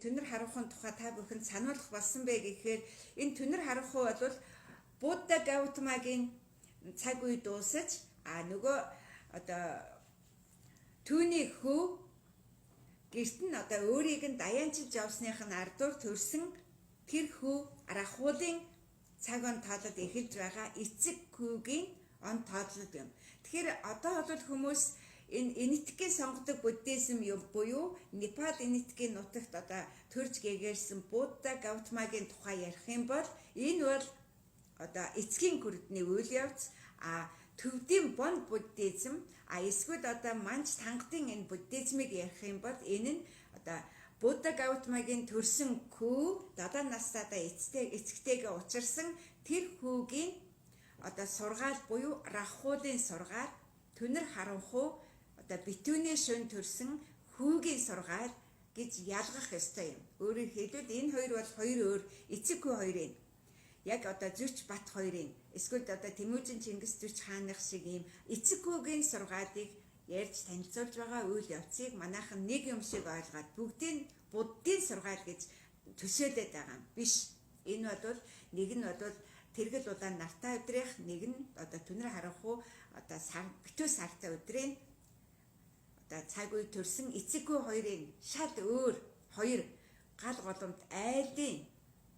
Түнэр Харанхуйн тухай та бүхэнд сануулах болсон бэ гэхээр энэ Түнэр Харанхуй бол Будда Гаутамагийн цаг үе дуусаж, нөгөө одоо түүний хүү гэрт нь одоо өөрийг нь даяанчилж явсных нь ардуур төрсэн тэр хүү Рахулын цаг он тоолоод эхэлж байгаа эцэг хүүгийн он тоолол юм. Тэгэхээр одоо бол хүмүүс энэ Энэтхэгийн сонгодог буддизм юм буюу Непал Энэтхэгийн нутагт одоо төрж гэгээрсэн Будда Гаутамагийн тухай ярих юм бол энэ бол одоо эцгийн гүрдний үйл явц, төвдийн бон буддизм, эсвэл одоо манж тангадын энэ буддизмыг ярих юм бол энэ нь одоо Будда Гаутамагийн төрсэн хүү 7 настайдаа эцэгтэйгээ учирсан тэр хүүгийн одоо сургаал буюу Рахулын сургаал, Түнэр Харанхуй одоо битүүний шөнө төрсэн хүүгийн сургаал гэж ялгах ёстой юм. Өөрөөр хэлбэл, энэ хоёр бол хоёр өөр эцэг хүү хоёрын яг одоо Зүч Бат хоёрын эсвэл одоо Тэмүүжин Чингис Зүч хааных шиг ийм эцэг хүүгийн сургаалыг ярьж танилцуулж байгаа үйл явцыг манайхан нэг юм шиг ойлгоод бүгдийг буддын сургаал гэж төсөөлөд байгаа юм биш. Энэ бол нэг нь бол тэргэл улаан нартай өдрийнх, нэг нь одоо Түнэр Харанхуй одоо сар битүү сартай өдрийн одоо цаг үе төрсэн эцэг хүү хоёрын шал өөр хоёр гал голомт айлын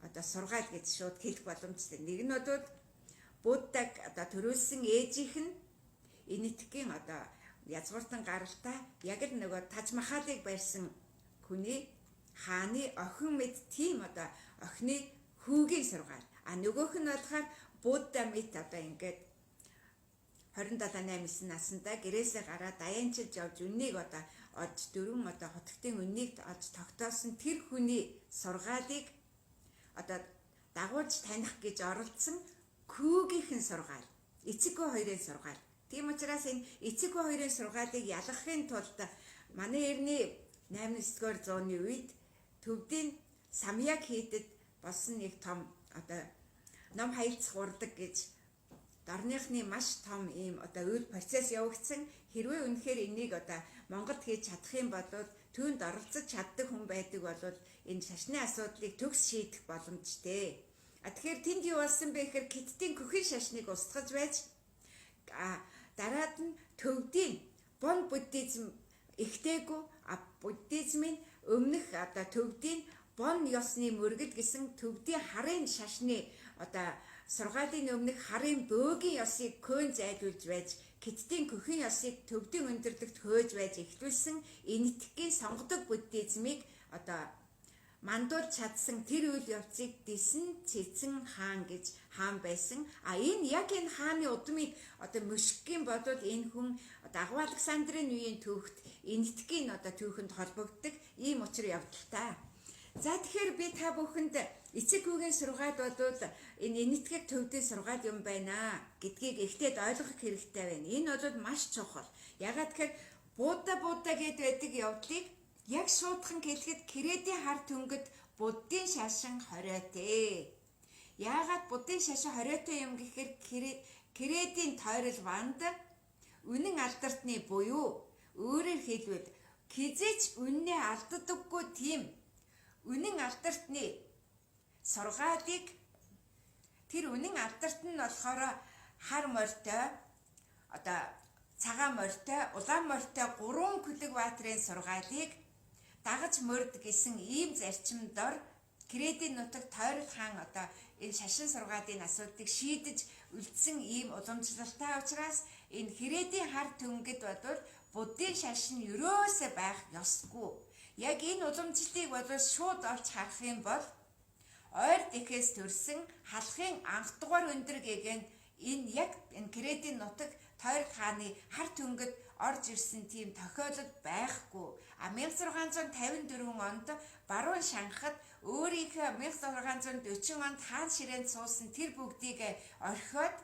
одоо сургаал гэж шууд хэлэх боломжтой. Нэг нь бол Буддаг одоо төрүүлсэн ээжийнх нь Энэтхэгийн одоо язгууртан гаралтай яг л нөгөө Таж Махалыг барьсан хүний хааны охин мэд тийм одоо охины хүүгийн сургаал. А нөгөөх нь болохоор Будда мэт одоо ингээд 27 8 9 наснда гэрээсээ гараад даяанчилж явж үннийг одоо олж дөрвөн одоо хотгтын үннийг олж тогтоосон тэр хүний сургаалыг одоо дагуулж таних гэж оролдсон хүүгийнхэн сургаал, эцэг хүү хоёрын сургаал. Тийм учраас энэ эцэг хүү хоёрын сургаалыг ялгахын тулд манай эртний 8 9-р зууны үед төвдийн Самьяг хийдэд болсон нэг том одоо ном хаилцах урдаг гэж дорныхны маш том ийм одоо үйл процесс явагдсан. Хэрвээ үнэхээр энийг одоо Монголд хийж чадах юм бол, түүнд оролцож чаддаг хүн байдаг бол энэ шашны асуудлыг төгс шийдэх боломжтой. А тэгэхээр тэнд юу болсон бэ гэхээр Хятадын көхөн шашныг устгаж байж, дараад нь төвдийн бон буддизм ихтэйгүү, буддизмын өмнөх одоо төвдийн бон ёсны мөргөл гэсэн төвдийн харын шашны одоо сургаалын өмнөх харын бөөгийн ёсыг көөн зайлуулж байж, Хятадын көхөн ёсыг төвдийн өндөрлөгт хөөж байж эхлүүлсэн Энэтхэгийн сонгодог буддизмыг одоо мандуулж чадсан тэр үйл явцыг Дисэн Цэцэн хаан гэж хаан байсан. А энэ яг энэ хааны удмыг одоо мөшгөхийн бодвол энэ хүн одоо Агуу Александрын үеийн түүхт Энэтхэгийн одоо түүхэнд холбогддог ийм учир явдалтай. За, тэгэхээр би та бүхэнд эцэг хүүгийн сургаал болвол энэ Энэтхэг төвдийн сургаал юм байна гэдгийг эхлээд ойлгох хэрэгтэй байна. Энэ бол маш чухал. Яагаад тэгэхээр Будда Будда гэд байдаг явдлыг яг шуудхан хэлэхэд Кредийн хар түнгэд буддын шашин хориотой. Яагаад буддын шашин хориотой юм гэхээр Кредийн тойрол ванд үнэн алдартны буюу өөрөөр хэлбэл хэзээ ч үннээ алддаггүй тийм үнэн алдартны сургаалыг, тэр үнэн алдарт нь болохоор хар морьтой, одоо цагаан морьтой, улаан морьтой гурван күлэг баатрын сургаалыг дагаж мөрд гэсэн ийм зарчим дор Кредийн нутаг Тойрол хаан одоо энэ шашин сургаалын асуудлыг шийдэж үлдсэн ийм уламжлалтай учраас энэ Кредийн хар түнгэд бодвол буддын шашин ерөөсөө байх ёсгүй. Яг энэ уламжлалыг бол шууд олж харах юм бол ойр дэхээс төрсэн халахын анх дугаар өндөр гэгэнд энэ яг энэ Кредийн нутаг Тойрол хааны хар түнгэд орж ирсэн тийм тохиолдол байхгүй. А 1654 онд Баруун Шанхад өөрийнхөө 1640 онд хаан ширээнд суусан тэр бүгдийг орхиод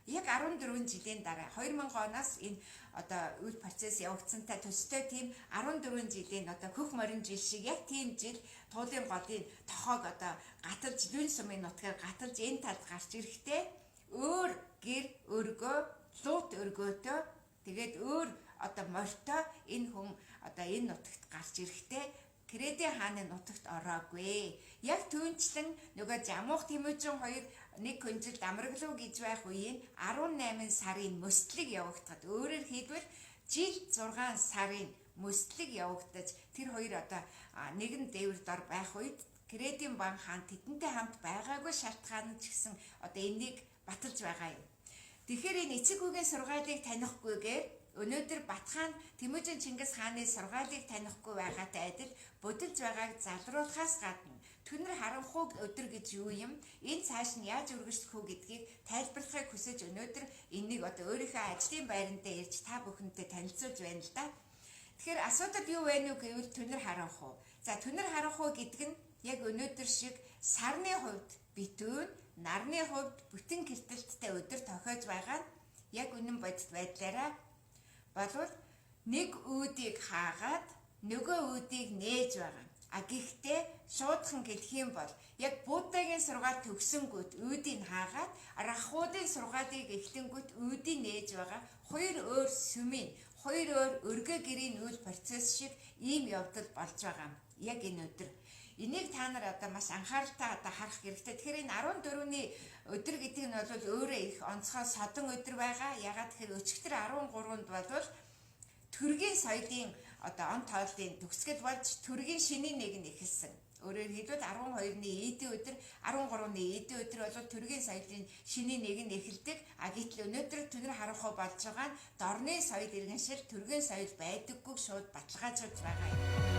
яг 14 жилийн дараа 2000 оноос энэ одоо үйл процесс явагдсантай төстэй тийм 14 жилийн одоо хөх морин жил шиг яг тийм жил туулын голын тохоог одоо гаталж Лүн сумын нутгаар гаталж энэ талд гарч ирэхдээ өөр гэр өргөө, луут өргөөтөө, тэгээд өөр одоо морьтой энэ хүн одоо энэ нутагт гарч ирэхдээ Кредийн хааны нутагт ороогүй. Яг түүнчлэн нөгөө Жамуух Тэмүжин хоёр нэг күнжилд амраглуу гэж байх үеийн 18 сарын мөстлөг явагдахад, өөрөөр хэлбэл жил 6 сарын мөстлөг явагдаж, тэр хоёр одоо нэгэн дээвэр дор байх үед Кредийн бан хаан тэдэнтэй хамт байгаагүй шалтгаан ч гэсэн одоо энийг баталж байгаа юм. Тэгэхээр энэ эцэг хүүгийн сургаалыг танихгүйгээр өнөөдөр Батхаан Тэмүжин Чингис хааны сургаалыг танихгүй байгаатай адил будилж байгааг залруулахаас гадна түнэр харанхуйг өдөр гэж юу юм, энэ цааш нь яаж үргэлжлэх үү гэдгийг тайлбарлахыг хүсэж өнөөдөр энийг одоо өөрийнхөө ажлын байран дээр ирж та бүхэнтэй танилцуулж байна л да. Тэгэхээр асуудал юу вэ нү гэвэл түнэр харанхуй. За, түнэр харанхуй гэдэг нь яг өнөөдөр шиг сарны хувьд битүүн, нарны хувьд бүтэн гэртэлттэй өдөр тохиож байгаа нь яг үнэн бодит байдлаараа болвол нэг үүдийг хаагаад нөгөө үүдийг нээж байгаа. А гэхдээ шуудхан гэлэх юм бол яг Буддагийн сургаал төгсөнгүүт үүдийг хаагаад, Рахуудын сургаалыг эхлэнгүүт үүдийг нээж байгаа, хоёр өөр сүмийн, хоёр өөр өргөө гэрийн үйл процесс шиг ийм явдал болж байгаа. Яг энэ өдөр. Энийг та нар одоо маш анхааралтай одоо харах хэрэгтэй. Тэгэхээр энэ 14-ний өдөр гэдэг нь бол өөрөө их онцгой содон өдөр байгаа. Ягаад тэгэхээр өчигдөр 13-нд бол төргийн соёлын одоо он тооллын төгсгөл болж төргийн шинийн нэг нь эхэлсэн. Өөрөөр хэлбэл 12-ны ийдэн өдөр, 13-ны ийдэн өдөр бол төргийн соёлын шинийн нэг нь эхэлдэг. А гэтэл өнөөдөр түнэр харанхуй болж байгаа нь дорны соёл иргэншил, төргийн соёл байдаггүйг шууд баталгаажуулж байгаа юм.